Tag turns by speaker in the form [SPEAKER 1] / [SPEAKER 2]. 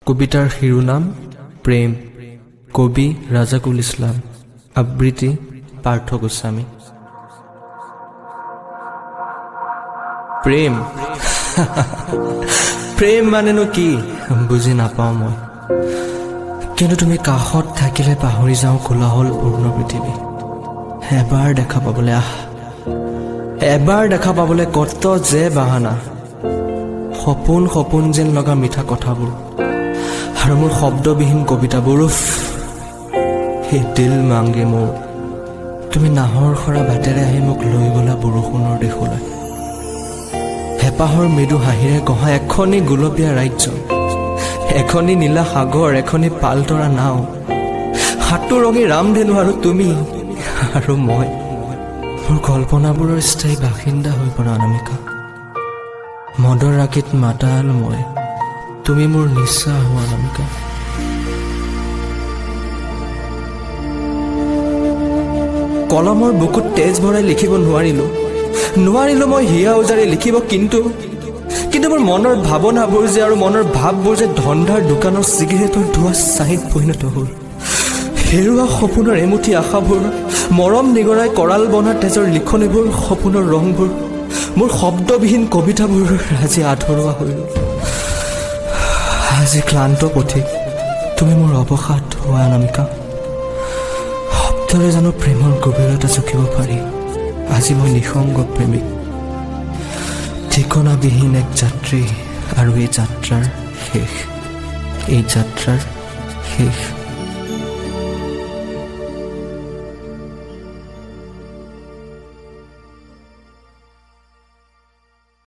[SPEAKER 1] কবিতাৰ শিৰোনাম প্ৰেম, কবি ৰাজাকুল ইছলাম, আবৃত্তি পাৰ্থ গোস্বামী। প্ৰেম প্ৰেম মানেনো কি বুজি নাপাওঁ মই, কিন্তু তুমি কাষত থাকিলে পাহৰি যাওঁ কোলাহলপূৰ্ণ পৃথিৱী। এবাৰ দেখা পাবলৈ, আহ এবাৰ দেখা পাবলৈ কত যে বাহানা, সপোন সপোন যেন লগা মিঠা কথাবোৰ আৰু মোৰ শব্দবিহীন কবিতাবোৰ। উফ, সেই দিল মাংগে মোৰ। তুমি নাহৰ সৰা বাটেৰে আহি মোক লৈ গ'লা বৰষুণৰ দেশলৈ। হেঁপাহৰ মৃদু হাঁহিৰে গঢ়া এখনি গুলপীয়া ৰাজ্য, এখনি নীলা সাগৰ, এখনি পালতৰা নাও, সাতো ৰঙী ৰামধেনু আৰু তুমি আৰু মই। মোৰ কল্পনাবোৰৰ স্থায়ী বাসিন্দা হৈ পৰা অনামিকা। মদৰ ৰাগীত মাতাল মই, তুমি মোৰ নিচা হোৱা অনামিকা। কলমৰ বুকুত তেজ ভৰাই লিখিব নোৱাৰিলো, নোৱাৰিলো মই হিয়া উজাৰি লিখিব, কিন্তু কিন্তু মোৰ মনৰ ভাৱনাবোৰ যে আৰু মনৰ ভাৱবোৰ যে ধন্দাৰ দোকানৰ চিগাৰেটৰ ধোঁৱা ছাঁইত পৰিণত হ'ল। হেৰুৱা সপোনৰ এমুঠি আশাবোৰ, মৰম নিগৰাই কৰাল বনা তেজৰ লিখনিবোৰ, সপোনৰ ৰংবোৰ, মোৰ শব্দবিহীন কবিতাবোৰ আজি আধৰুৱা হৈ গ'ল। আজি ক্লান্ত পথিক, তুমি মোৰ অৱসাদ হোৱা অনামিকা। শব্দৰে জানো প্ৰেমৰ গভীৰতা জুখিব পাৰি? আজি মই নিসংগ প্ৰেমিক, ঠিকনাবিহীন এক যাত্ৰী, আৰু এই যাত্ৰাৰ শেষ, এই যাত্ৰাৰ শেষ।